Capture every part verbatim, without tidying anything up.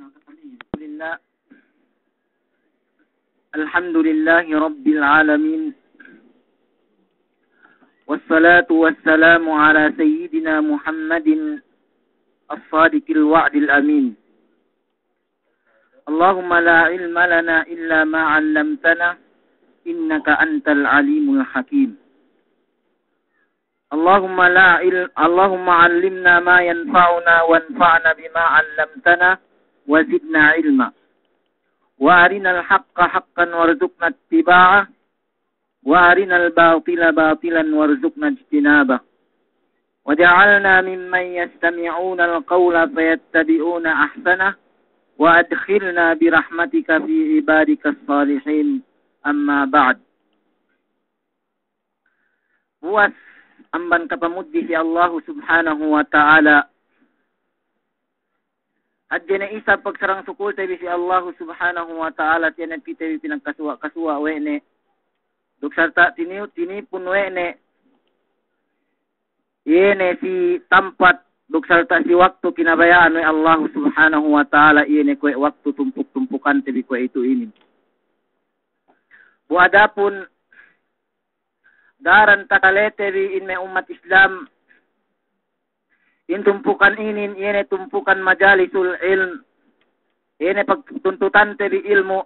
لله. الحمد لله رب العالمين. والصلاة والسلام على سيدنا محمد الصادق الوعد الأمين. اللهم لا علم لنا إلا ما علمتنا إنك أنت العليم الحكيم. اللهم لا عل-، اللهم علمنا ما ينفعنا وانفعنا بما علمتنا وزدنا علما. وأرنا الحق حقا وارزقنا اتباعه وأرنا الباطل باطلا وارزقنا اجتنابه. واجعلنا ممن يستمعون القول فيتبعون أحسنه وأدخلنا برحمتك في عبادك الصالحين. أما بعد. Puwas amban kapamudji si Allahu Subhanahu wa Ta'ala. Hadje ne isab pagsarang sukulte bi si Allahu Subhanahu wa Ta'ala, tiya' ne kite bi pinagkasuwa'-kasuwa' we' ne. Duk sarta' tini-, tinipun we' ne iye ne si tampat, duk sarta' si waktu kinabaya'an we' Allahu Subhanahu wa Ta'ala, iye ne kuwe' waktu tumpuk-tumpukante bi kuwe'itu inin. Bu adapun daran takalete bi in me' ummat Islam, in tumpukan inin, iye ne tumpukan majalisul ilm, iye ne pagtuntutante bi ilmu',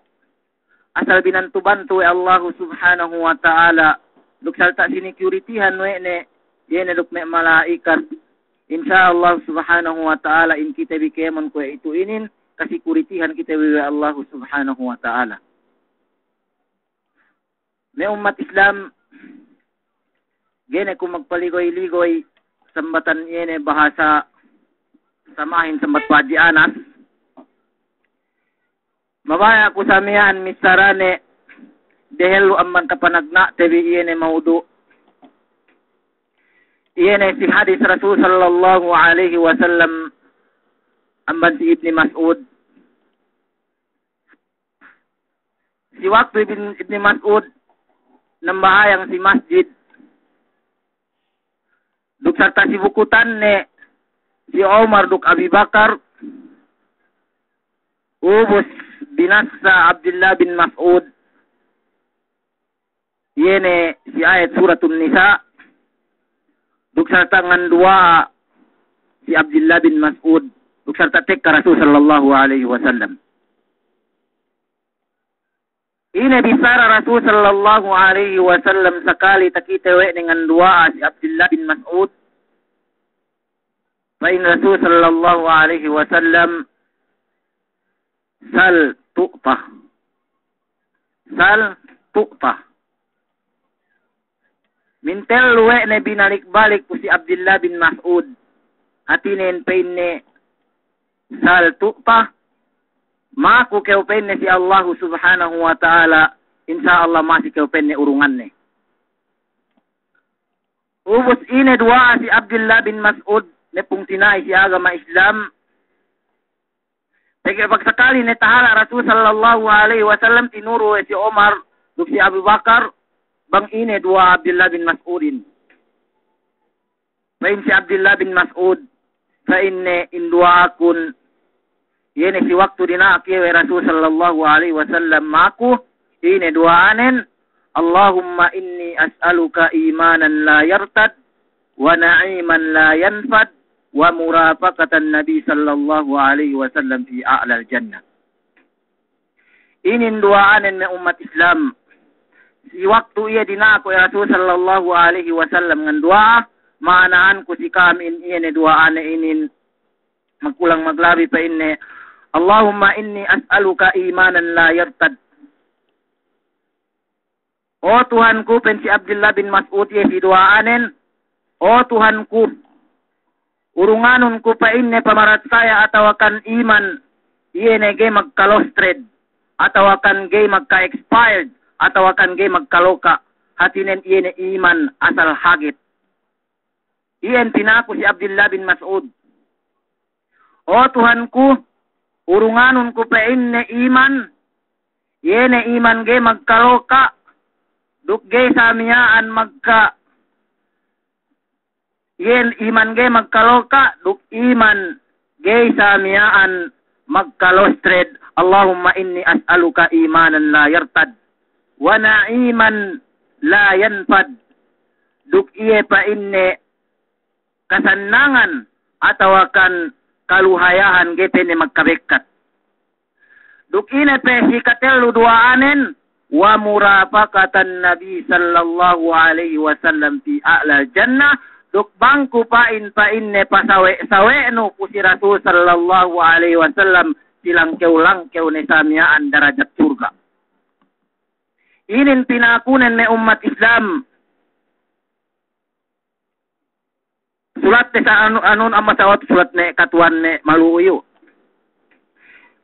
asal binantu-bantu we' Allahu Subhanahu wa Ta'ala, duk sarta' sinicurity-han we' ne, iye ne duk me' mala'ikat. Insya Allah Subhanahu wa Ta'ala, in kite bi kēmon kuwe'itu inin, kasecurity-han kite bi we' Allahu Subhanahu wa Ta'ala. Me' ummat Islam, ga'i ne ku magpaligoy-ligoy sambatan iye ne bahasa samahin sambat Hadji Anas. Mabaya' ku sa miya'an missarane dehellu amban kapanagna'te bi iye ne mawdu'. Iye ne si hadis Rasul sallallahu alaihi wasallam amban si Ibni Mas'ud. Si waktu Ibn, Ibni Mas'ud nambahayang si masjid, duk sarta' si bukutanne si Umar duk Abi Bakar, ubus binassa Abdullah bin Mas'ud iye ne si ayat Suratun Nisa, duk sarta' nganduwa'a si Abdullah bin Mas'ud, duk sarta' tekka Rasul sallallahu alaihi wasallam. Ine bissara Rasul sallallahu alaihi wasallam sakali takite we' ne nganduwa'a si Abdullah bin Mas'ud. Pa'in Rasul sallallahu alaihi wasallam, "Sal tu'ta. Sal tu'ta." Mintellu we' ne binalik-balik ku si Abdullah bin Mas'ud. Hātinen pa'inne, "Sal tu'ta." Maku kew pa'inne si Allahu Subhanahu wa Ta'ala, insya Allah masi kew pa'inne urunganne. Ubus ine duwa'a si Abdullah bin Mas'ud, me' pungtina'i si agama Islam. Pegge' pagsakali ne tahala' Rasul sallallahu alaihi wasallam tinuru we' si Umar duk si Abu Bakar, bang ine duwa'a Abdullah bin Mas'udin. Pa'in si Abdullah bin Mas'ud, pa'inne in duwa'akun, iye ne si waktu dina'ak iye we' Rasul sallallahu alaihi wasallam maku, ine duwa'anen, "Allahumma inni as'aluka imanan la yartad, wa na'iman la yanfad, wa murafaqatan Nabi sallallahu alaihi wasallam fi a'lal jannah." Inin duwa'anen me' ummat Islam. Si waktu iye dina'ak we' Rasul sallallahu alaihi wasallam nganduwa'a, ma'anahan ku si ka'am in iye ne duwa'ane inin magkulang maglabi pa'inne, "Allahumma inni as'aluka imanan la yartad." O Tuhanku, pa'in si Abdullah bin Mas'ud iye si duwa'anen, "O Tuhanku, urunganun ku," pa'inne, "pamaratsaya atawakan iman iye ne ga'i magka-lost thread, atawakan ga'i magka-expired, atawakan ga'i magkaloka', hātinen iye ne iman asal hagit." Iyan pinaku si Abdullah bin Mas'ud. "O Tuhanku, urunganun ku," pa'inne, "iman, iye ne iman ga'i magkaloka', duk ga'i sa miya'an magka-, iye iman ga'i magkaloka', duk iman ga'i sa miya'an magka-lost thread, "Allahumma inni as'aluka imanan la yartad, wa na'iman la yanfad." Duk iye pa'inne kasannangan atawakan kaluhayahan ga'i pe ne magkabekkat. Duk ine pe si katellu duwa'anen, "Wa murafaqatan Nabi sallallahu alaihi wasallam fi a'lal jannah." Duk bang ku pa'in, pa'inne pasawe'-sawe'nu pu si Rasul sallallahu alaihi wasallam si langkew-langkew ne samiya'an darajat surga'. Inin pinakunen me' ummat Islam. Sulat te sa anu, anun amma sawat sulat ne katuwan ne malu'u iyu.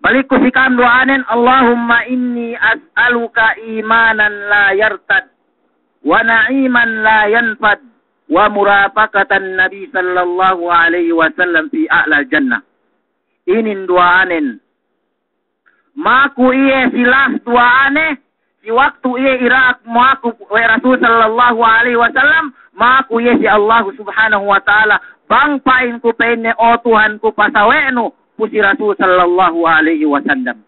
Balik ku si ka'am duwa'anen, "Allahumma inni as'aluka imanan la yartad, wa na'iman la yanfad, wa murafaqatan Nabi sallallahu alaihi wasallam fi a'lal jannah." Inin duwa'anen. Maku iye si las duwa'ane, si waktu iye ira'ak maku we' Rasul sallallahu alaihi wasallam, maku iye si Allahu subhanahu wa ta'ala, bang pa'in ku pa'inne, "O Tuhan ku, pasawe'nu pu si Rasul sallallahu alaihi wasallam."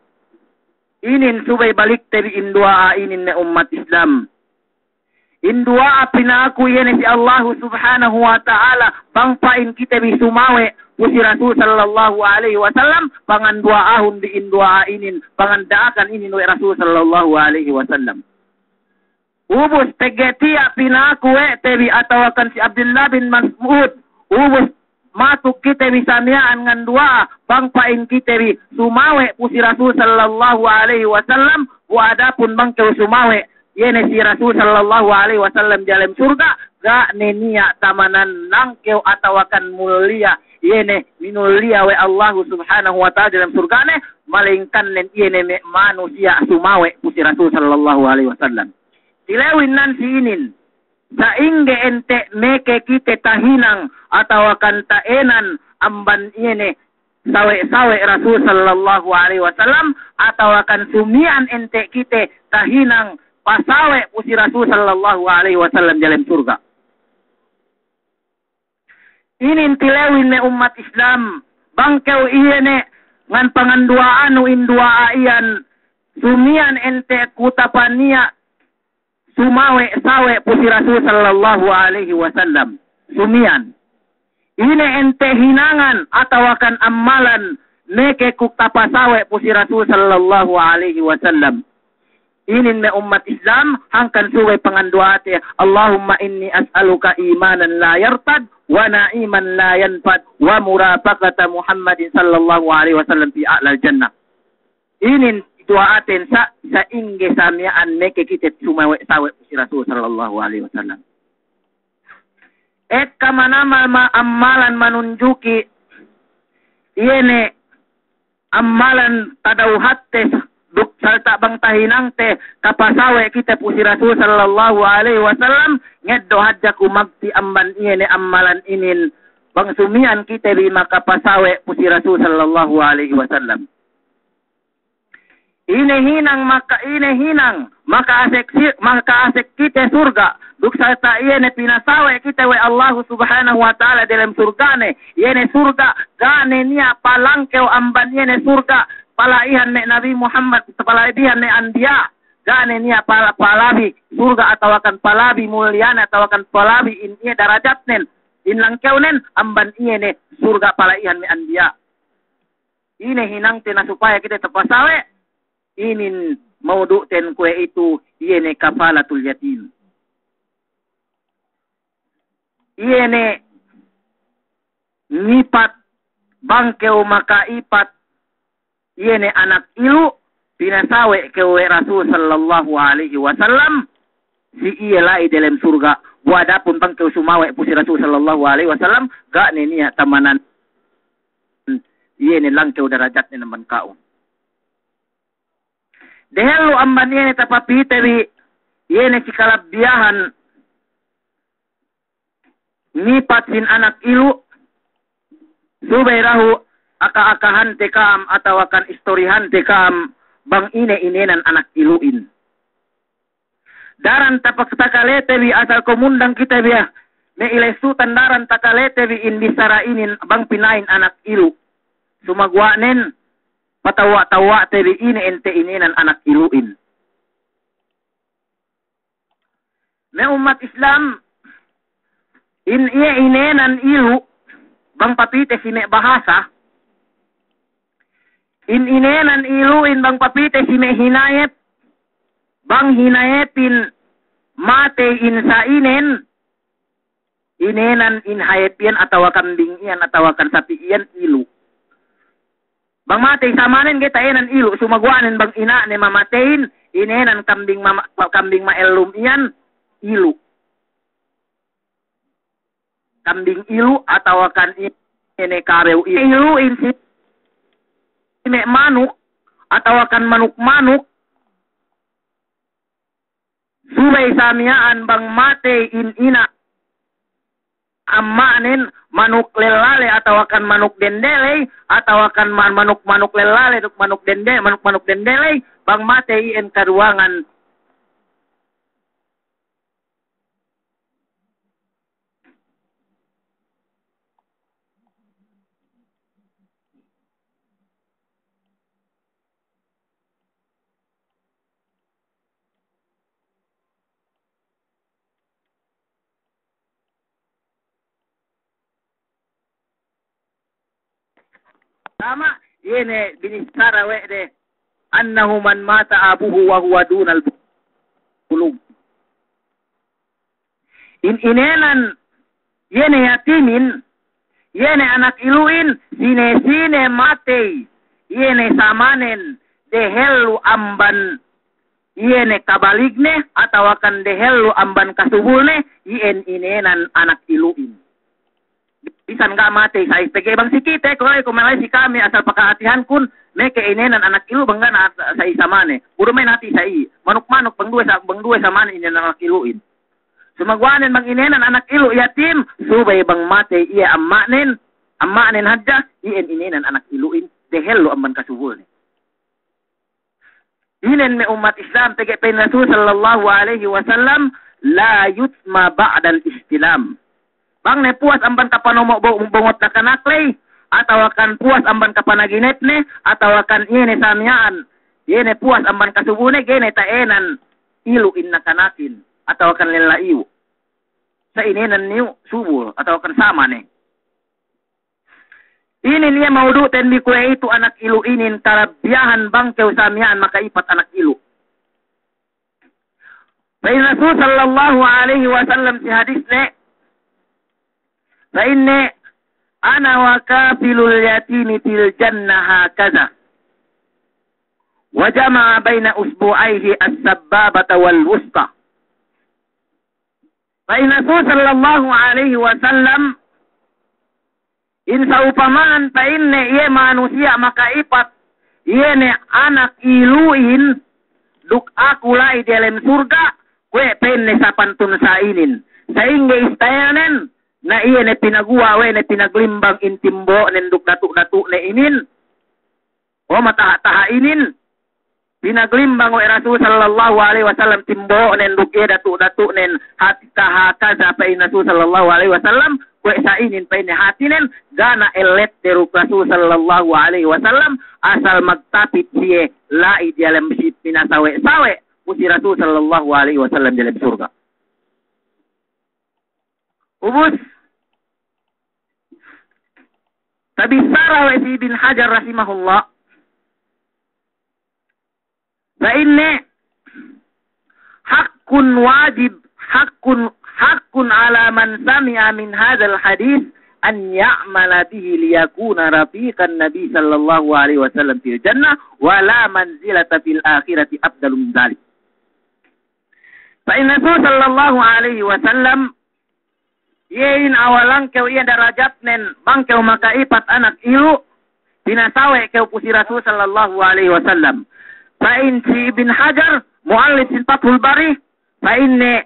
Inin subey balik te bi in duwa'a inin me' ummat Islam. In duwa'a pinaku iye ne si Allahu subhanahu wa ta'ala, bang pa'in kite bi sumawe' pu si Rasul sallallahu alaihi wasallam, panganduwa'ahun bi in duwa'a inin, panganda'akan inin we' Rasul sallallahu alaihi wasallam. Ubus pegge' tiya' pinaku we' te bi atawakan si Abdullah bin Mas'ud, ubus matuk kite bi samiya'an nganduwa'a, bang pa'in kite bi sumawe' pu si Rasul sallallahu alaihi wasallam, bu adapun bang kew sumawe', iye ne si Rasul sallallahu alaihi wasallam diyalem surga', ga' ne niya' tamanan langkew atawakan muliya, iye ne minulliya we' Allahu subhanahu wa ta'ala diyalem surga' ne, malaingkan nen iye ne me' manusiya' sumawe' pu si Rasul sallallahu alaihi wasallam. Tilewin nan si inin, sa'ingge ente' meke kite tahinang atawakan ta'enan amban iye ne sawe'-sawe' Rasul sallallahu alaihi wasallam, atawakan sumiyan ente' kite tahinang pasawe' pu si Rasul sallallahu alaihi wasallam diyalem surga'. Inin tilewin me' ummat Islam, bang kew iye ne ngan panganduwa'anu in duwa'a iyan, sumiyan ente' ku tapaniya' sumawe'-sawe' pu si Rasul sallallahu alaihi wasallam. Sumiyan. Ine ente' hinangan atawakan ammalan meke ku tapasawe' pu si Rasul sallallahu alaihi wasallam. Inin me' ummat Islam, hangkan subey panganduwa'ate, "Allahumma inni as'aluka imanan la yartad, wa na'iman la yanfad, wa murafaqata Muhammadin sallallahu alaihi wasallam fi a'lal jannah." Inin duwa'aten sa, sa'ingge samiya'an meke kite sumawe'-sawe' pu si Rasul sallallahu alaihi wasallam. Ekka manamal ma-, ammalan manunjuki, iye ne ammalan tadawhatte duk salta' bang tahinangte kapasawe' kite pu si Rasul sallallahu alaihi wasallam, ngeddo' hadja ku magti amban iye ne ammalan inin, bang sumiyan kite bi makapasawe' pu si Rasul sallallahu alaihi wasallam. Ine hinang maka, ine hinang maka'asek si-, maka'asek kite surga', duk salta' iye ne pinasawe' kite we' Allahu subhanahu wa ta'ala delem surga' ne, iye ne surga', ga' ne niya' palangkew amban iye ne surga' pala'ihan me' Nabi Muhammad, pala'ihan me' anbiya', ga' ne niya' pala-, palabi surga' atawakan palabi muliya ne atawakan palabi in iye darajatnen, in langkewnen, amban iye ne surga' pala'ihan me' anbiya'. Ine hinangte na supaya kite tapasawe', inin maudu'ten kuwe' itu, iye ne kafalatul yatim. Iye ne ngipat, bang kew maka'ipat, iye ne anak ilu', pinasawe' kew we' Rasul sallallahu alaihi wasallam, si iye la'i delem surga', bu adapun bang kew sumawe' pu si Rasul sallallahu alaihi wasallam, ga' ne niya' tamanan iye ne langkew darajatnen amban ka'u. Dehellu amban iye ne tapapite bi, iye ne si kalabbiyahan ngipat sin anak ilu', subey dahu' aka-akahante ka'am atawakan istorihante ka'am bang ine-inenan anak ilu'in. Daran tapak-, takalete bi asal kumundang kite bi, ah, me' ilessutan daran takalete bi in bissara inin bang pina'in anak ilu'. Sumaguwa'nen, patawwa'-tawwa'te bi ine ente inēnan anak ilu'in. Me' ummat Islam, in iye inēnan ilu', bang papite si me' bahasa, in inēnan ilu'in bang papite si me' hinayep, bang hinayepin matey in sa'inen, inēnan in hayep iyan atawa kambing iyan atawa kan sapi' iyan ilu'. Bang matey samanen ga'i ta'ēnan ilu', sumaguwa'nen bang ina'ne mamateyin, inēnan kambing mama-, kambing ma'ellum iyan ilu'. Kambing ilu' atawa kan ine kabew ilu'. Ilu'in si me' manuk atawa kan manuk-manuk, subey sa miya'an bang matey in ina' amma'nen, manuk lella ley atawa kan manuk dende ley, atawa kan man-, manuk-manuk lella ley duk manuk dende, manuk-manuk dende ley, bang matey iyan kaduwangan. Tama', iye ne binissara we' de, annahu man mata abuhu wa huwa dunal bulug. In inēnan, iye ne yatimin, iye ne anak ilu'in, sine-sine matey, iye ne samanen, dehellu amban, iye ne kabaligne, atawa kan dehellu amban kasubulne, iyan inēnan anak ilu'in. Bisan ga' matey sa'i, pegge' bang si kite, kuwe' ku mala'i si kami asal pakahatihankun, meke inēnan anak ilu' bang ga' na sa'i samane. Bu du me' nati sa'i. Manuk-manuk bang duwe sa-, bang duwe samane inēnan anak ilu'in. Sumaguwa'nen bang inēnan anak ilu' yatim, subey bang matey iye amma'nen, amma'nen hadja, iyan inēnan anak ilu'in, dehellu amban kasubulne. Inin me' ummat Islam, pegge' pa'in Rasul sallallahu alaihi wasallam, "La yutma ba'dal ihtilam." Bang ne puwas amban kapanomo-, bo-, bongot nakanak ley, atawa kan puwas amban kapanaginepne, atawa kan iye ne sa miya'an, iye ne puwas amban kasubulne, ga'i ne ta'ēnan ilu' in nakanakin, atawa kan lella iyu'. Sa inēnan niyu' subul, atawa kan samane. Inin iye maudu'ten bi kuwe'itu anak ilu' inin, kalabbiyahan bang kew sa miya'an maka'ipat anak ilu'. Pa'in Rasul sallallahu alaihi wasallam si hadisne, pa'inne, "Ana wa kafilul yatimi fil jannah hakaza." Wa jama'a baina usbu'aihi as-sabbabata wal wusta. Pa'in Rasul sallallahu alaihi wasallam, in sa'upamahan pa'inne iye manusiya' maka'ipat iye ne anak ilu'in, duk aku la'i diyalem surga', kuwe' pa'inne sapantun sa'inin. Sa'ingge istayelnen, na iye ne pinaguwa' we' ne pinaglimbang in timbo'nen duk datu'-datu'ne inin. O mataha'-taha' inin, pinaglimbang we' Rasul sallallahu alaihi wasallam timbo'nen duk iye datu'-datu'nen, hatta hakaza, pa'in Rasul sallallahu alaihi wasallam, kuwe' sa'inin pa'inne hātinen, ga' na ellet de duk Rasul sallallahu alaihi wasallam, asal magtapit siye la'i diyalem si pinasawe'-sawe' pu si Rasul sallallahu alaihi wasallam diyalem surga'. Ubus, tabissara we' si Ibn Hajar rahimahullah, pa'inne, haqqun wajib, haqqun, haqqun ala man sami'a min hadhal hadith an ya'mala bihi liyakuna rafiqan Nabi sallallahu alaihi wasallam fil jannah, wa la manzilata fil akhirati afdalu min dhalik. Pa'in Rasul sallallahu alaihi wasallam, iye in awalan kew iye darajatnen, bang kew maka'ipat anak ilu', pinasawe' kew pu si Rasul sallallahu alaihi wasallam. Pa'in si Ibn Hajar, mu'allif sin Fathul Bari, pa'inne,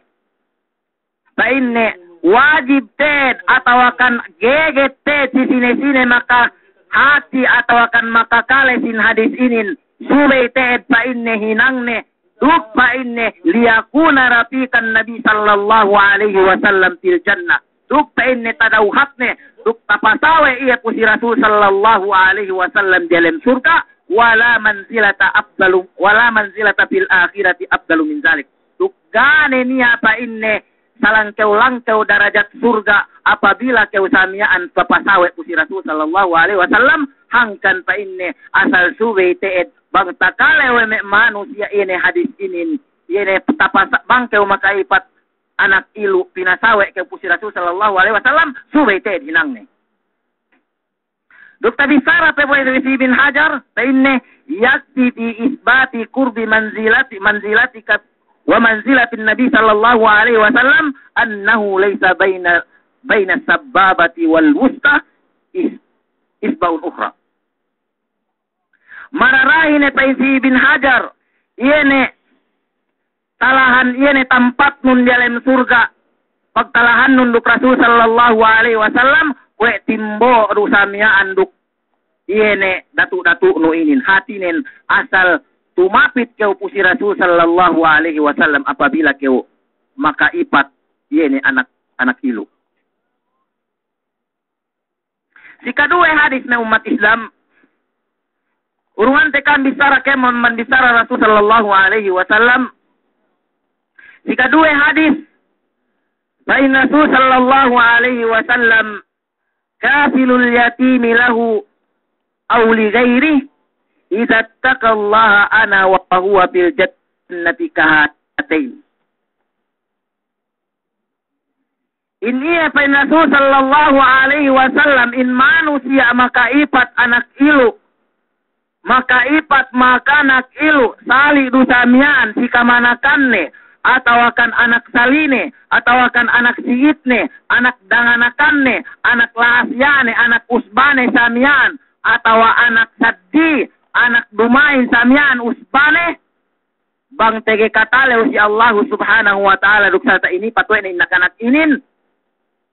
pa'inne, wajib te'ed atawa kan geget te'ed si sine-sine makahati atawa kan makakale sin hadis inin, subey te'ed pa'inne hinangne, duk pa'inne, liyakuna rafiqan Nabi sallallahu alaihi wasallam fil jannah. Duk pa'inne tadawhatne, duk tapasawe' iye pu si Rasul sallallahu alaihi wasallam diyalem surga', ولا منزلة أفضل، ولا منزلة في الآخرة أفضل من ذلك. Duk ga' ne niya' pa'inne salangkew-langkew darajat surga' apabila kew sa miya'an papasawe' pu si Rasul sallallahu alaihi wasallam, hangkan pa'inne asal subey te'ed bang takale we' me' manusiya' iye ne hadis inin, iye ne tapasa-, bang kew maka'ipat anak ilu' pinasawe' kew pu si Rasul sallallahu alaihi wasallam, subey te'ed hinangne. Duk tabissara pe bu si Ibn Hajar, pa'inne, يكفي في إثبات قرب منزلة، منزلتك ومنزلة النبي صلى الله عليه وسلم أنه ليس بين، بين السبابة والوسطى إص-، إصبع أخرى. Mararahi ne pa'in si Ibn Hajar, iye ne talahan, iye ne tampatnun diyalem surga', pagtalahannun duk Rasul sallallahu alaihi wasallam, kuwe' timbo' du sa miya'an duk iye ne datu'-datu'nu inin. Hātinen asal tumapit kew pu si Rasul sallallahu alaihi wasallam apabila kew maka'ipat iye ne anak, anak ilu'. Sikaduwe hadis me' ummat Islam, urungante ka'am bissara kēmon man bissara Rasul sallallahu alaihi wasallam. Sikaduwe hadis, pa'in Rasul sallallahu alaihi wasallam, كافل اليتيم له أو لغيره إذا اتقى الله أنا وهو في الجنة كهاتين. In iye pa'in Rasul sallallahu alaihi wasallam, in manusiya' maka'ipat anak ilu', maka'ipat makanak ilu', sali' du sa miya'an si kamanakanne, atawakan anak saline, atawakan anak si'itne, anak danganakanne, anak lahasiya'ne, anak usbane sa miya'an, atawa anak saddi, anak duma'in sa miya'an usbane, bang tege katalew si Allahu Subhanahu wa Ta'ala duk sarta' inipat we' ne in nakanak inin,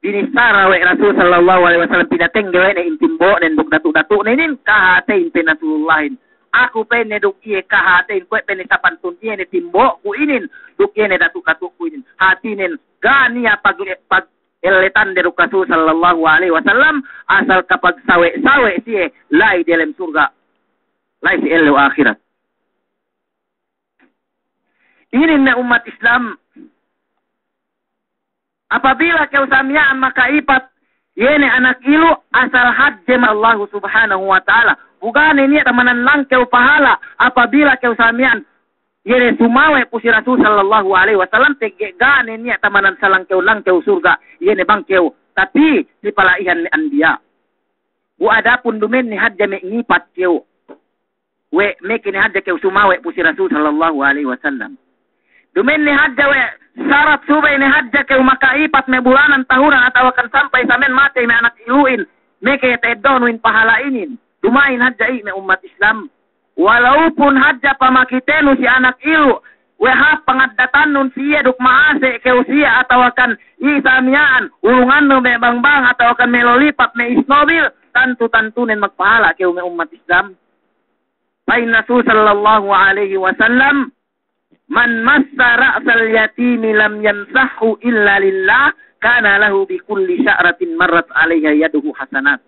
binissara we' Rasul sallallahu alaihi wasallam, pinatengge we' ne in timbo'nen duk datu'-datu'nen inin, kahāteyin pa'in Rasulullahin. Aku pa'inne duk iye kahāteyin, kuwe' pa'inne sapantun iye ne timbo'ku inin, duk iye ne datu'-datu'ku inin. Hātinen, ga' niya' pag-, pagelletande duk Rasul sallallahu alaihi wasallam, asal kapagsawe'-sawe' siye, la'i diyalem surga', la'i si ellew ahirat. Inin ne ummat Islam, apabila kew sa miya'an maka'ipat iye ne anak ilu', asal hadje me' Allahu Subhanahu wa Ta'ala. Bu ga' ne niya' tamanan langkew pahala' apabila kew sa miya'an iye ne sumawe' pu si Rasul sallallahu alaihi wasallam, tege ga' ne niya' tamanan salangkew-langkew surga' iye ne bang kew. Tapi si pala'ihan me' anbiya'. Bu adapun duma'in ne hadja me' ngipat kew we' meke ne hadja kew sumawe' pu si Rasul sallallahu alaihi wasallam. Duma'in ne hadja we' sarat, subey ne hadja kew maka'ipat me' bulanan, tahunan, atawakan sampay samen matey me' anak ilu'in, meke ta'eddo'nu in pahala' inin. Duma'in hadja i' me' ummat Islam. Walaupun hadja pamakitenu si anak ilu', we' hāp pangaddatannun si iye duk ma'ase' kew si iye, atawakan i' sa miya'an, ulungannu me' bang-bang, atawakan me' lollipop, me' isnobil, tantu-tantunen magpahala' kew me' ummat Islam. Pa'in Rasul sallallahu alaihi wasallam, من مس رأس اليتيم لم يمسحه إلا لله كان له بكل شعرة مرت عليها يده حسنات.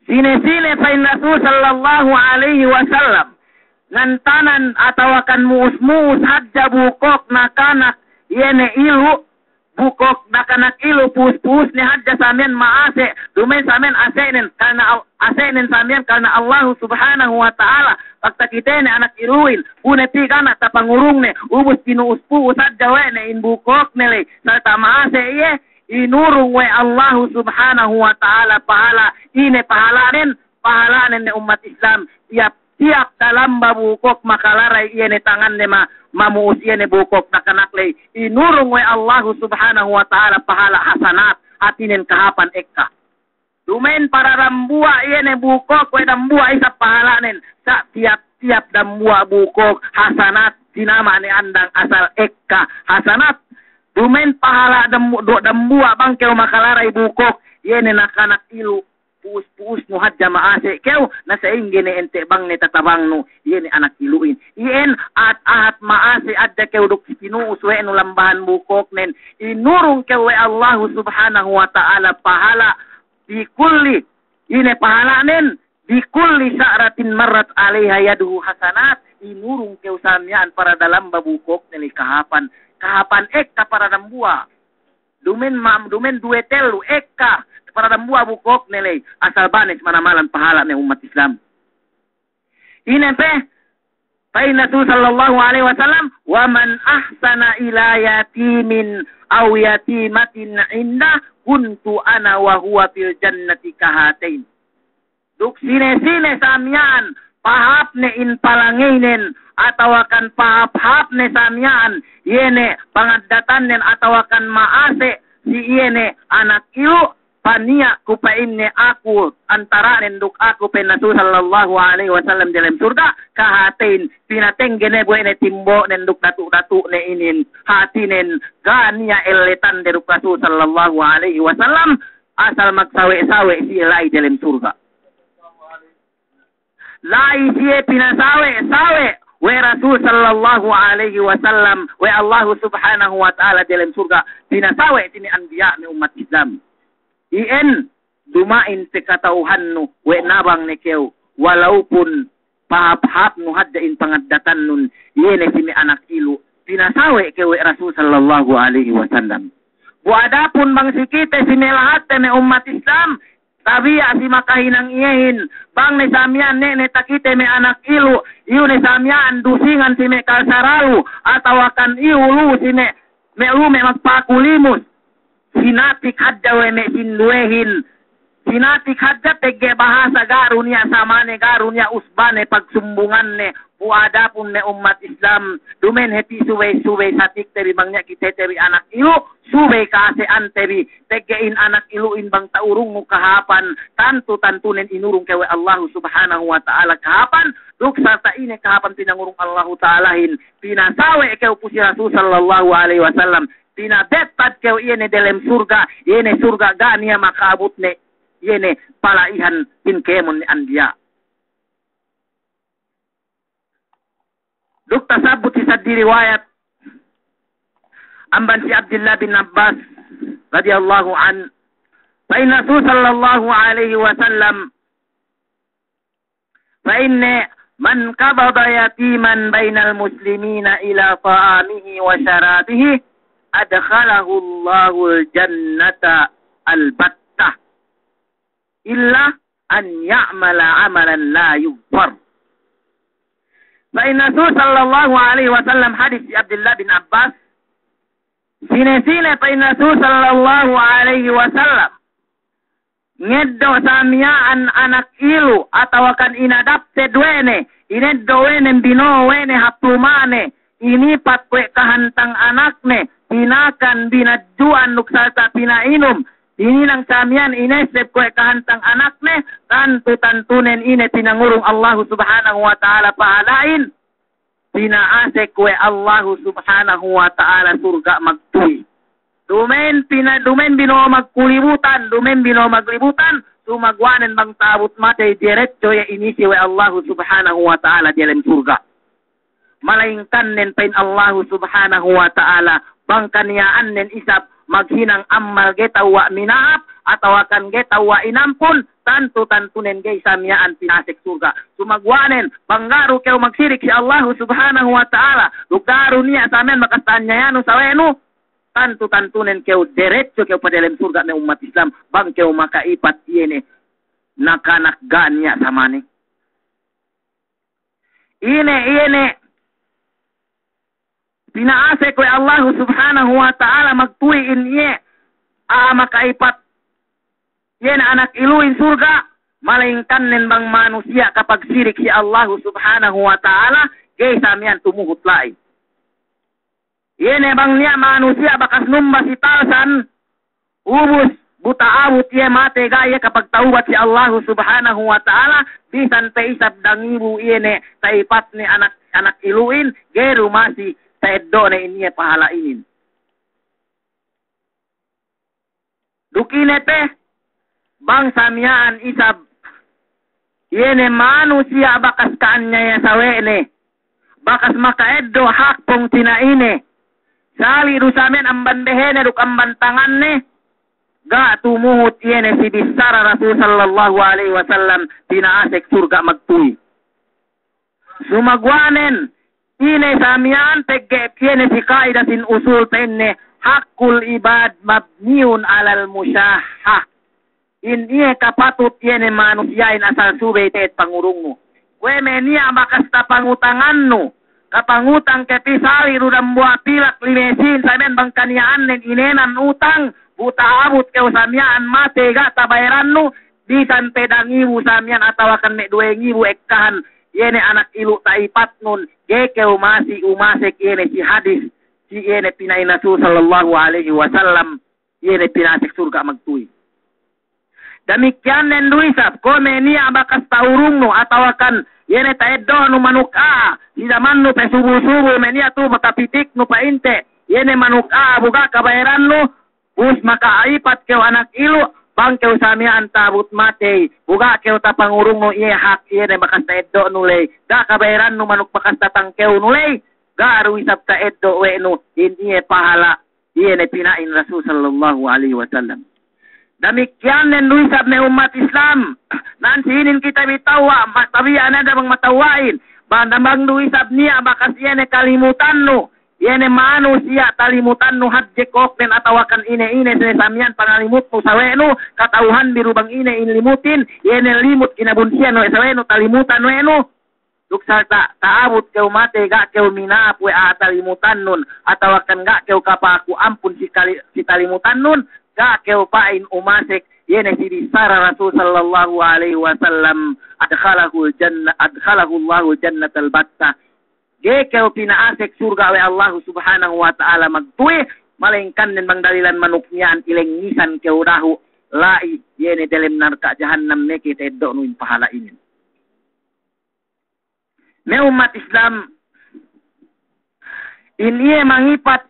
Sine-sine, pa'in Rasul sallallahu alaihi wasallam, ngantanan atawakan mu'us-mu'us hadja bukok nakanak iye ne ilu', bukok nakanak ilu', pu'us-pu'usne hadja sa miya'an ma'ase', duma'in sa miya'an ase'nen, karna Al-, ase'nen sa miya'an karna Allahu Subhanahu wa Ta'ala, pagtakitene anak ilu'in, bu ne pī ga' ne tapangurungne, ubus pinu'us-pu'us hadja we' ne in bukokne ley, sarta' ma'ase' iye, inurung we' Allahu Subhanahu wa Ta'ala pahala', ine pahala'nen, pahala'nen ne ummat Islam, tiyap tiyap dalamba bukok makalaray iye ne tanganne ma-, mamu'us iye ne bukok nakanak ley, inurung we' Allahu Subhanahu wa Ta'ala pahala' hasanat, hātinen kahāpan ekka. Duma'in para dambuwa' iye ne bukok we' dambuwa' isab pahala'nen, sa' tiyap-tiyap dambuwa' bukok hasanat, tinama' ne andang asal ekka hasanat. Duma'in pahala' dambu-, du-, dambuwa' bang kew makalaray bukok iye ne nakanak ilu', pu'us-pu'usnu hadja ma'ase' kew, na sa'ingge ne ente' bang ne tatabangnu iye ne anak ilu'in. Iyan ahat-ahat ma'ase' hadja kew duk pinu'us we' nu lambahan bukoknen, inurung kew we' Allahu Subhanahu wa Ta'ala pahala' bi kulli, ine pahala'nen, Bi kulli sha'ratin marrat 'alayha yaduhu hasanat, inurung kew sa miya'an para dalamba bukokne ley kahāpan, kahāpan ekka para dambuwa'. Dumen ma-, dumen duwe tellu ekka para dambuwa' bukokne ley, asal banes manamalan pahala' me' ummat Islam. Ine pe, pa'in Rasul sallallahu alaihi wasallam, "Wa man ahsana ila yatimin aw yatimatin inda, kuntu ana wa huwa fil jannati kahatayn." Duk sine-sine sa miya'an pahāpne in palangeynen, atawakan pahāp-hāpne sa miya'an, iye ne pangaddatannen, atawakan ma'ase' si iye ne anak ilu', paniya' ku pa'inne aku, antara'nen duk aku, pa'in Rasul sallallahu alaihi wasallam, diyalem surga', kahatayn, pinatengge ne bu we' ne timbo'nen duk datu'-datu'ne inin, hātinen ga' niya' elletande duk Rasul sallallahu alaihi wasallam, asal magsawe'-sawe' siye la'i diyalem surga'. La'i siye pinasawe'-sawe' we' Rasul sallallahu alaihi wasallam, we' Allahu subhanahu wa ta'ala diyalem surga', pinasawe' si me' anbiya' me' ummat Islam. Iyan, duma'in pe kata'uhannu we' nabang ne kew, walaupun pahāp-hāpnu hadja in pangaddatannun, iye ne si me' anak ilu', pinasawe' kew we' Rasul sallallahu alaihi wasallam. Bu adapun bang si kite si me' lahatte me' ummat Islam, tabiya' si makahinang iyehin, bang ne sa miya'an ne, ne takite me' anak ilu', iyu ne sa miya'an dusingan si me' kalsaralu, atawakan iyu lu si me', me' lu me' magpakulimus. Sinatik hadja we' me' sinduwehin. Sinatik hadja pegge' bahasa ga' du niya' samane, ga' du niya' usbane, pagsumbunganne. Bu adapun me' ummat Islam, dumen hep subey-subey satikte bi bang niya' kitete bi anak ilu', subey ka'ase'ante bi, pegge' in anak ilu'in bang ta'urungnu kahāpan, tantu-tantunen inurung kew we' Allahu subhanahu wa ta'ala kahāpan, duk sarta' ine kahāpan pinangurung Allahu ta'alahin, pinasawe' kew pu si Rasul sallallahu alaihi wasallam, pinabettad kew iye ne delem surga', iye ne surga' ga' niya' maka'abut ne, iye ne pala'ihan in kēmon ne anbiya'. Duk tasabbut si saddi riwayat amban si Abdillah bin Abbas radiyallahu anhu, pa'in Rasul sallallahu alaihi wasallam, pa'inne, "Man qabada yatiman bainal muslimina ila ta'amihi wa sharabihi, adkhalahullahu al-jannata al-battah. Illa an ya'mala amalan la yughfar." Pa'in Rasul sallallahu alaihi wasallam, hadis si Abdillah bin Abbas, sine-sine, pa'in Rasul sallallahu alaihi wasallam, ngeddo' sa miya'an anak ilu' atawakan inadapted we' ne, ineddo' we' ne, bino'o we' ne hap luma'ne, inipat kuwe' kahantang anakne, pinakan, binadju'an duk sarta' pina'inum, hininang sa miya'an ineseb kuwe' kahantang anakne, tantu-tantunen ine pinangurung Allahu subhanahu wa ta'ala pahala'in, pina'asek we' Allahu subhanahu wa ta'ala surga' magtuwi. Dumen pina-, dumen bino'o magkulibutan, dumen bino'o maglibutan, sumaguwa'nen bang ta'abut matey diretso iye inisi we' Allahu subhanahu wa ta'ala diyalem surga'. Malayingkannen pa'in Allahu subhanahu wa ta'ala, bang kaniya'annen isab maghinang ammal ga'i tewwa' mina'ap, atawakan ga'i tewwa' inampun, tantu-tantunen ga'i sa miya'an pinasek surga'. Sumaguwa'nen, bang ga' du kew magsirik si Allahu subhanahu wa ta'ala, duk ga' du niya' sa miya'an bakas ta'anyayanu sawe'nu, tantu-tantunen kew deretso kew pa delem surga' me' ummat Islam, bang kew maka'ipat iye ne nakanak ga' niya' samane. Ine, iye ne pina'asek we' Allahu subhanahu wa ta'ala magtuwi in iye a'a maka'ipat iye ne anak ilu'in surga', malayingkannen bang manusiya' kapagsirik si Allahu subhanahu wa ta'ala, ga'i sa miya'an tumuhut la'i. Iye ne bang niya' manusiya' bakas numba si talsan, ubus bu ta'abut iye matey ga' iye kapagtawbat si Allahu subhanahu wa ta'ala, bisan pe isab dangibu iye ne ta'ipatne anak, anak ilu'in, ga'i du masi ta'eddo'ne in iye pahala' inin. Duk ine pe, bang sa miya'an isab, iye ne manusiya' bakas ka'anyaya sawe'ne, bakas maka'eddo' hak pungtina'ine, sali' du sa miya'an amban behene duk amban tanganne, ga' tumuhut iye ne si bissara Rasul sallallahu alaihi wasallam pina'asek surga' magtuwi. Sumaguwa'nen, ine sa miya'an pegge' iye ne si ka'ida sin usul pa'inne, haqqul ibad mabniyun alal mushahhah. In iye kapatut iye ne manusiya'in asal subey te'ed pangurungnu. Kuwe' me' niya' bakas tapangutangannu, kapangutang ke pī sali' du dambuwa' pilak lime sīn, sa miya'an bang kaniya'annen inēnan utang, bu ta'abut kew sa miya'an matey ga' tabayarannu, bisan pe dangibu sa miya'an atawakan me' duwe ngibu ekkahan, iye ne anak ilu' ta'ipatnun, ga'i kew masi umasek iye ne si hadis, si iye ne pina'in Rasul sallallahu alaihi wasallam, iye ne pina'asek surga' magtuwi. Damikkiyannen du isab, kuwe' me' niya' bakas ta'urungnu atawakan iye ne ta'eddo'nu manuk a'a, si jamannu pe subu-subu me' niya' tu matapitiknu pa'inte, iye ne manuk a'a bu ga' kabayarannu, ubus maka'ipat kew anak ilu', bang kew sa miya'an ta'abut matey, bu ga' kew tapangurungnu iye hak iye ne bakas ta'eddo'nu ley, ga' kabayarannu manuk bakas tatangkewnu ley, ga' du isab ta'eddo' we' nu in iye pahala' iye ne pina'in Rasul sallallahu alaihi wasallam. Damikkiyannen du isab me' ummat Islam, nan si inin kite bi tewwa', ma-, tabiya' ne da bang matewwa'in, bang, bang du isab niya' bakas iye ne kalimutannu, iye ne manusiya' talimutannu hadje kōknen atawakan ine-ine ne sa miya'an pangalimutnu sawe'nu, kata'uhanbi du bang ine in limutin, iye ne limut kinabunsiyan we' sawe'nu, talimutan we' nu. Duk sarta' ta'abut kew matey ga' kew mina'ap we' a'a talimutannun, atawakan ga' kew kapa'aku ampun si kali-, si talimutannun, ga' kew pa'in umasek, iye ne si bissara Rasul sallallahu alaihi wasallam, adkhalahul jannah, adkhalahullahu jannatal batta. Ga'i kew pina'asek surga' we' Allahu subhanahu wa ta'ala magtuwi, malayingkan nen bang dalilan manuk miya'an ilengngisan kew dahu', la'i, iye ne delem narka' jahannam, meke ta'eddo'nu in pahala' inin. Me' ummat Islam, in iye mangipat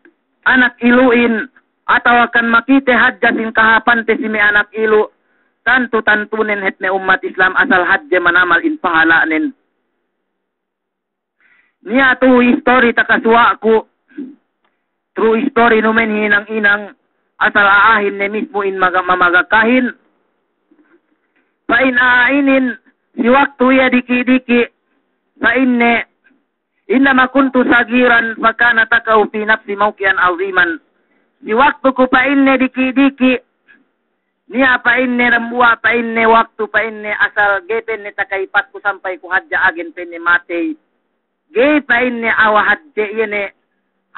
anak ilu'in, atawakan makite hadja sin kahāpante si me' anak ilu', tantu-tantunen hep me' ummat Islam asal hadje manamal in pahala'nen. Niya' tu istori takasuwa'ku, true story nu men hinang-inang, asal a'ahin ne mismu in maga-, mamagakahin. Pa'in a'a inin, si waktu iye diki'-diki', pa'inne, "Indama kuntu saghiran fakana taka'u fi nafsi mawqi'an 'aziman." Si waktu ku pa'inne diki'-diki', niya' pa'inne dambuwa' pa'inne waktu pa'inne asal ga'i pa'inne taka'ipatku sampay ku hadja agen pa'inne matey. Ga'i pa'inne awa hadje iye ne,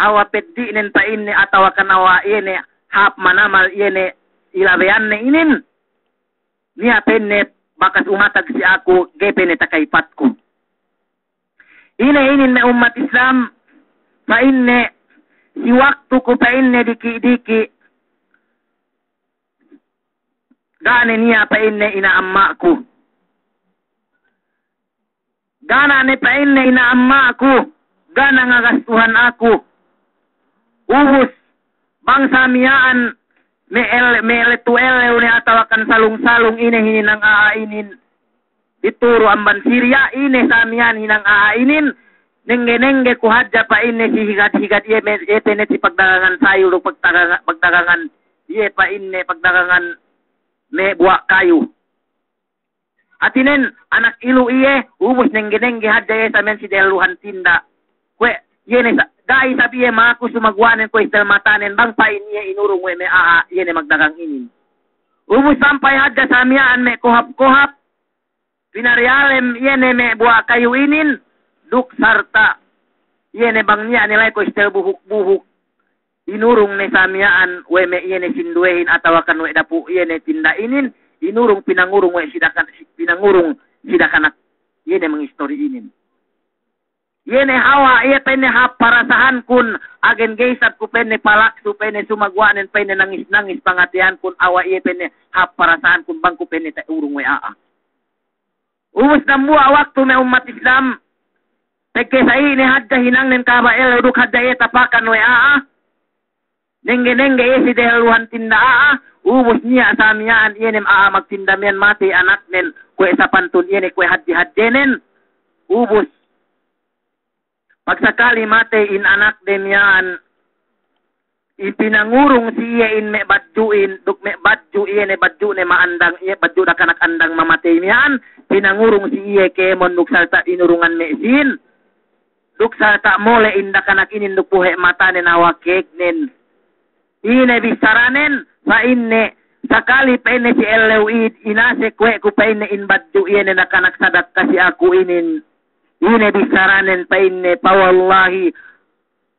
awa peddi'nen pa'inne atawakan awa iye ne hāp manamal iye ne ilabeyanne inin. Niya' pa'inne bakas umatag si aku, ga'i pa'inne taka'ipatku. Ine inin me' ummat Islam, pa'inne, si waktu ku pa'inne diki'-diki', ga' ne niya' pa'inne ina' amma'ku. Ga' ne pa'inne ina' amma'ku, ga' ne ngagastuhan aku. Ubus, bang sa miya'an me' el-, me' letu ellew ne atawakan salung-salung ine hininang a'a inin. Ituru amban Siriya, ine sa miya'an hinang a'a inin, nengge-nengge ku hadja pa'inne si higad-higad iye me', iye pa'inne si pagdagangan sayul, pagdagangan, pagdagangan, iye pa'inne pagdagangan me' buwa' kayu. Hātinen, anak ilu' iye, ubus nengge-nengge hadja iye sa miya'an si dehelluhan tinda'. Kuwe', iye ne sa, ga'i isab iye maku sumaguwa'nen kuwe' istel matanen bang pa'in iye inurung we' me' a'a, iye ne magdagang inin. Ubus sampay hadja sa miya'an me' kohap-kohap, pinariyalem iye ne me' buwa' kayu inin, duk sarta' iye ne bang niya' ne la'i kuwe' istel buhuk-buhuk. Inurung ne sa miya'an we' me' iye ne sinduwehin atawakan we' dapu' iye ne tinda' inin, inurung pinangurung we' si dakan-, si-, pinangurung si dakanak iye ne mangistori inin. Iye ne hawa, iye pa'inne hāp parasahankun, agen ga'i isab ku pa'inne palaksu, pa'inne sumaguwa'nen pa'inne nangis-nangis pangateyankun, awa iye pa'inne hāp parasahankun bang ku pa'inne ta'urung we' a'a. Ubus dambuwa' waktu me' ummat Islam, pegge' sa ine hadja hinangnen kahaba' ellew duk hadja iye tapakan we' a'a. Nengge-nengge iye si dehelluhan tinda' a'a, ubus niya' sa miya'an iye ne a'a magtinda' miya'an matey anaknen, kuwe' sapantun iye ne kuwe' hadje-hadjenen. Ubus, pagsakali matey in anakde miya'an, pinangurung si iye in me' badju'in, duk me' badju' iye ne badju'ne ma'andang, iye badju' dakanak andang mamatey miya'an, pinangurung si iye kēmon duk salta' inurungan me' sīn, duk salta' mole' in dakanak inin duk bohe' matanen awa kēgnen. Ine bissaranen, pa'inne, sakali pa'inne si ellew id, inasek we' ku pa'inne in badju' iye ne dakanak sadakka si aku inin. Ine bissaranen pa'inne, fa wallahi,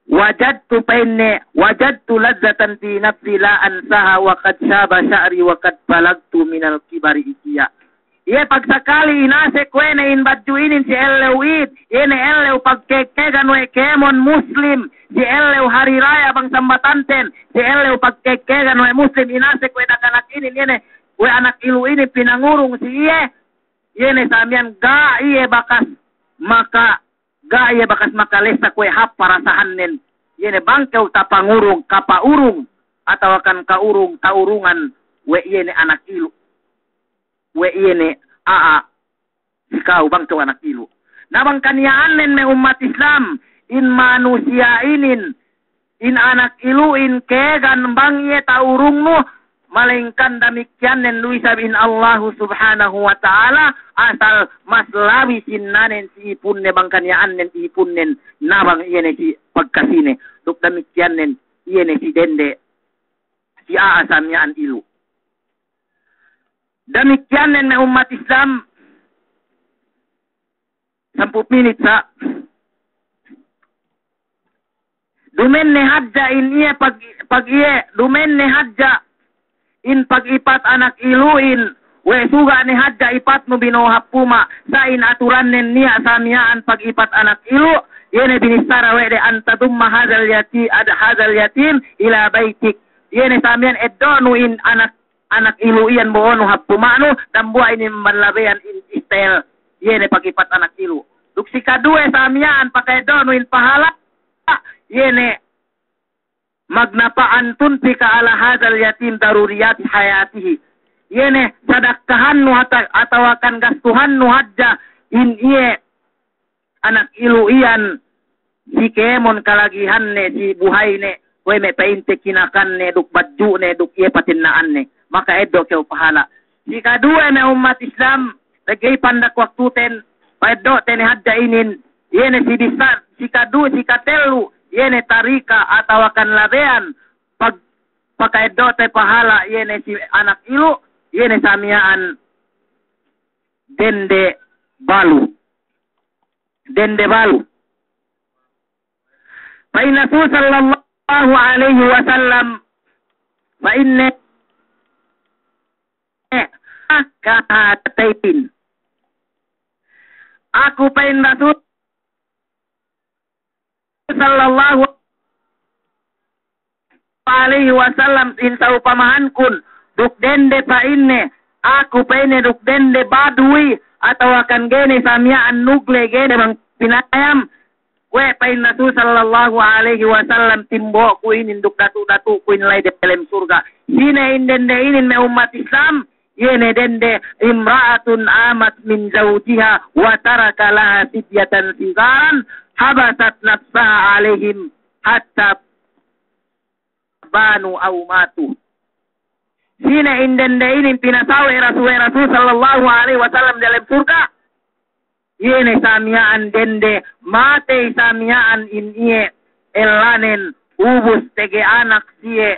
wajadtu pa'inne, wajadtu ladzatan fi nafsi la ansaha wa qad shaba sha'ri wa qad balagtu minal kibari itiya. Iye pagsakali inasek we' ne in badju' inin si ellew id, iye ne ellew pagkēg-kēgan we' kēmon Muslim, si ellew hari raya bang sambatanten, si ellew pagkēg-kēgan we' Muslim, inasek we' dakanak inin, iye ne we' anak ilu' inin pinangurung si iye, iye ne samiyan ga' iye bakas maka ga' iye bakas makalessa kuwe' hāp parasahannen. Iye ne bang kew tapangurung, kapa'urung, atawakan ka'urung, ta'urungan we' iye ne anak ilu'. We' iye ne a'a si ka'u bang kew anak ilu'. Na bang kaniya'annen me' ummat Islam, in manusiya' inin, in anak ilu'in kēgan bang iye ta'urungnu, malayingkan damikkiyannen du isab in Allahu Subhanahu wa Ta'ala, asal mas labi sinnanen si ipunne bang kaniya'annen ipunnen, na bang iye ne si pagkasine, duk damikkiyannen iye ne si dende, si a'a samiya'an ilu'. Damikkiyannen me' ummat Islam, sampū' minit sa'. Duma'in ne hadja in iye pag-, pag-, iye, duma'in ne hadja in pag-ipat anak ilu'in, we' suga' ne hadja ipatnu bino'o hap puma', sa' in aturannen niya' samiya'an pag-ipat anak ilu', iye ne binissara we' de an tadumma hadzal yati-, ad-, hadzal yatim ila baitik. Iye ne samiya'an eddo'nu in anak anak ilu' iyan bo'onu hap puma'nu, dambuwa' inin malabeyan in style, iye ne pag-ipat anak ilu'. Duk si kaduwe samiya'an pakaeddo'nu in pahala', iye ne magna' pa'an tunfika ala hadzal yatim daruriyati hayatihi. Iye ne sadakkahannu hata-, atawakan gastuhannu hadja in iye anak ilu' iyan si kēmon kalagihanne si buhayne, kuwe' me' pa'inte kinakanne duk badju'ne duk iye patenna'anne. Maka eddo' kew pahala'. Si kaduwe me' ummat Islam, pegge' ipandak waktuten, pa'eddo'te ne hadja inin, iye ne si bisa, si kadu-, si katellu, iye ne tarika atawakan labeyan, pag-, paka'eddo'te pahala', iye ne si anak ilu', iye ne samiya'an dende balu. Dende balu. Pa'in Rasul sallallahu alaihi wasallam, pa'inne, kahatayn. Aku pa'in Rasul sallallahu alaihi wasallam in sa'upamahankun, duk dende pa'inne, aku pa'inne duk dende badui, atawakan ga'i ne samiya'an nugle ga'i ne bang pinayam, kuwe' pa'in Rasul sallallahu alaihi wasallam timbo'ku inin duk datu'-datu'ku in la'i delem surga'. Sine in dende inin me' ummat Islam, iye ne dende, imra'atun amat min zawjiha wa taraka laha sibyatan sigharan habasat nafsaha alaihim hatta banu aw matu. Sine in dende inin pinasawe' Rasul, we' Rasul sallallahu alaihi wasallam delem surga'. Iye ne samiya'an dende, matey samiya'an in iye ellanen, ubus tege anak siye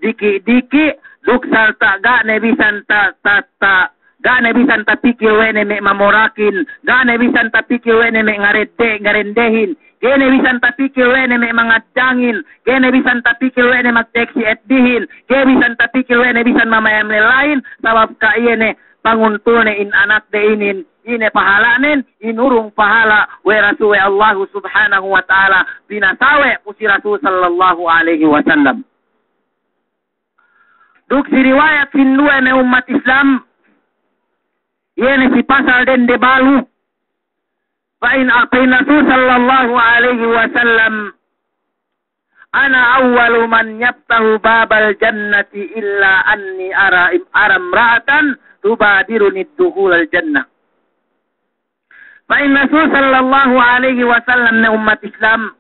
diki'-diki', duk salta' ga' ne bisan ta-, ta-, ta-, ga' ne bisan tapikil we' ne me' mamorakin, ga' ne bisan tapikil we' ne me' ngaredde-, ngarendehin, ga'i ne bisan tapikil we' ne me' mangadjangin, ga'i ne bisan tapikil we' ne magteksi etdihin, ga'i bisan tapikil we' ne bisan mamayam lellahin, sabab ka iye ne panguntulne in anakde inin, ine pahala'nen, inurung pahala' we' Rasul we' Allahu Subhanahu wa Ta'ala, pinasawe' pu si Rasul sallallahu alaihi wasallam. Duk si riwayat sinduwe me' ummat Islam, iye ne si pasal dende balu, pa'in, pa'in Rasul sallallahu alaihi wasallam, "Ana awwalu man yaftahu babal jannati illa anni ara im-, ara imra'atan tubadiruni dukhulal jannah." Pa'in Rasul sallallahu alaihi wasallam, ne ummat Islam,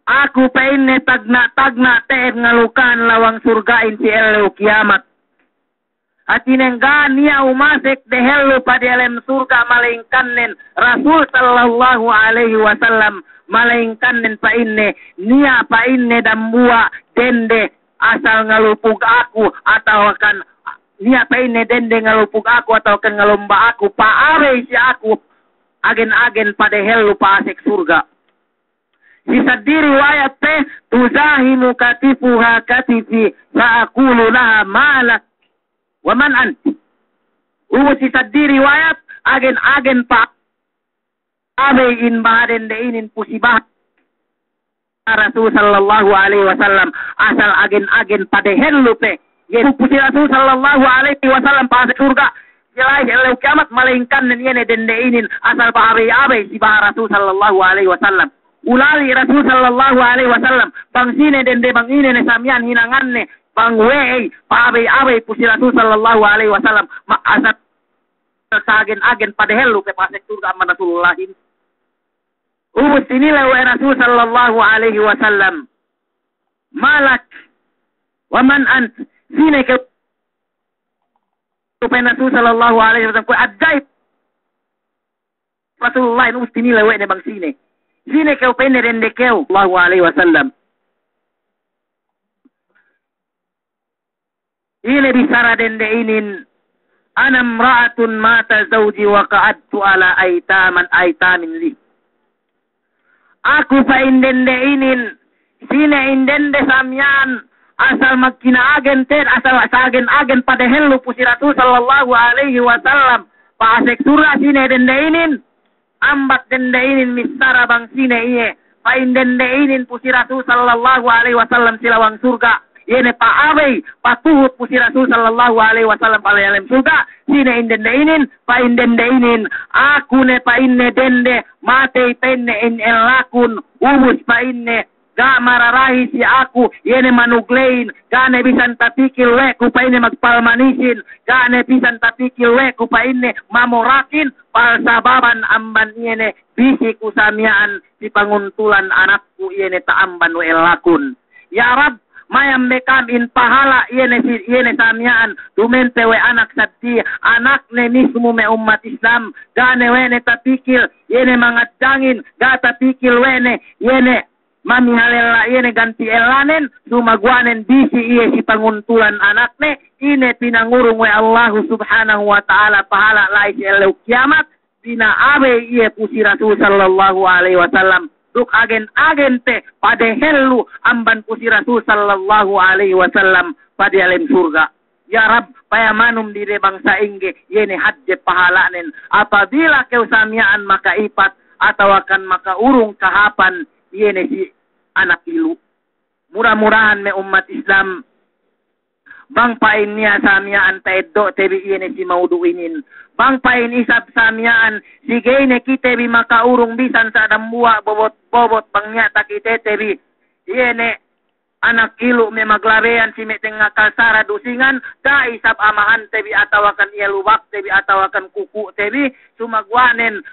Aku pa'inne tagna'-tagna' te'ed ngalukahan lawang surga'in si ellew kiyamat. Hātinen ga' niya' umasek dehellu pa diyalem surga' malayingkannen Rasul sallallahu alaihi wasallam, malayingkannen pa'inne, niya' pa'inne dambuwa' dende asal ngalupug aku atawakan niya' pa'inne dende ngalupug aku atawakan ngalomba aku, pa'abey si aku agen-agen pa dehellu pa'asek surga'. Si saddi riwayat pe, tuzahimu katifuha katifi, fa aqulu laha, "Ma lak wa man ant?" Ubus si saddi riwayat, agen-agen pa abey in baha dende inin pu si baha Rasul sallallahu alaihi wasallam, asal agen-agen pa dehellu pe. Iye pu si Rasul sallallahu alaihi wasallam pa'asek surga'. La'i si ellew kiyamat malayingkannen iye ne dende inin asal pa'abey-abey si baha Rasul sallallahu alaihi wasallam. Ulali' Rasul sallallahu alaihi wasallam, bang sine dende bang ine ne sa miya'an hinanganne, bang we'ey, pa'abey-abey pu si Rasul sallallahu alaihi wasallam, ma-, asal sa agen-agen pa dehellu pe pa'asek surga' amban Rasulullahin. Ubus tinilew we' Rasul sallallahu alaihi wasallam, "Ma lak wa man ant?" Sine kew, pa'in Rasul sallallahu alaihi wasallam, kuwe' ajaib Rasulullah, ubus tinilew we' ne bang sine. "Sine kew?" pa'inne, "Dende kew." Sallallahu alaihi wasallam. Ine bissara dende inin, "Ana imra'atun mata zawji wa qa'adtu ala aitaman, aitamin li." Aku pa'in dende inin, sine in dende sa miya'an, asal magkina'agen te'ed, asal sa agen-agen pa dehellu pu si Rasul sallallahu alaihi wasallam pa'asek surga', sine dende inin. Ambat dende inin missara bang sine iye. Pa'in dende inin pu si Rasul sallallahu alaihi wasallam si lawang surga'. Iye ne pa'abey, patuhut pu si Rasul sallallahu alaihi wasallam pa diyalem surga'. Sine in dende inin, pa'in dende inin, aku ne pa'inne dende, matey pa'inne in ellakun, ubus pa'inne, ga' mararahi si aku, iye ne manugleyin, ga' ne bisan tapikil we' ku pa'inne magpalmanisin, ga' ne bisan tapikil we' ku pa'inne mamorakin, palsababan amban iye ne bisi ku sa miya'an si panguntulan anakku iye ne ta'amban we' ellakun. Ya Rabb, mayam be ka'am in pahala' iye ne si, iye ne sa miya'an, duma'in pe we' anak saddi, anakne mismu me' ummat Islam, ga' ne we' ne tapikil, iye ne mangaddangin, ga' tapikil we' ne, iye ne mamiha lella iye ne ganti ellanen, sumaguwa'nen bisi iye si panguntulan anakne, ine pinangurung we' Allahu Subhanahu wa Ta'ala pahala' la'i si ellew kiyamat, pina'abey iye pu si Rasul sallallahu alaihi wasallam, duk agen-agen pe pa dehellu amban pu si Rasul sallallahu alaihi wasallam pa diyalem surga'. Ya Rabb, payamanun bi de bang sa'ingge, iye ne hadje pahala'nen. Apabila kew sa miya'an maka'ipat, atawakan makaurung kahāpan, iye ne si anak ilu'. Mura-murahan me' ummat Islam, bang pa'in niya' sa miya'an ta'eddo'te bi iye ne si maudu' inin. Bang pa'in isab sa miya'an, si ga'i ne kite bi makaurung bisan sa dambuwa' bobot-bobot bang niya' takitete bi. Iye ne anak ilu' me' maglabeyan si me' tengnga kalsara dusingan, ga' isab amahante bi atawakan iye lubakte bi atawakan kuku'te bi, sumaguwa'nen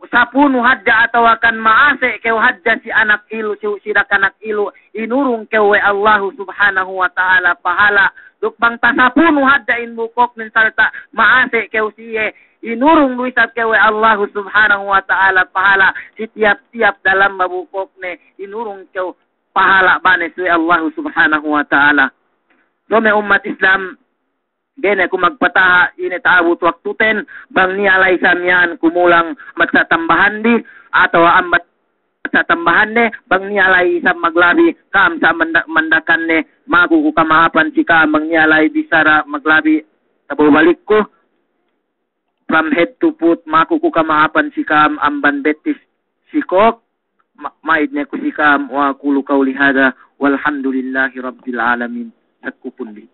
sapunu hadja atawakan ma'ase' kew hadja si anak ilu', si, si dakanak ilu', inurung kew we' Allahu Subhanahu wa Ta'ala pahala'. Duk bang tasapunu hadja in bukoknen sarta' ma'ase' kew si iye, inurung du isab kew we' Allahu Subhanahu wa Ta'ala pahala', si tiyap-tiyap dalem bukokne, inurung kew pahala' banes we' Allahu Subhanahu wa Ta'ala. So me' ummat Islam, ga'i ne ku magpataha', ine ta'abut waktuten, bang niya' la'i sa miya'an kumulang ambat sa' tambahanbi, atawa ambat sa' tambahande, bang niya' la'i isab maglabi, ka'am sa' manda-, mandakanne, maku ku kama'apan si ka'am, bang niya' la'i bissara maglabi, tabaw balikku. From head to foot, maku ku kama'apan si ka'am amban bettis si kōk, ma-, ma'id ne ku si ka'am, wa aqulu qawli hadha, walhamdulillahi rabbil alamin. Sakku pun bi.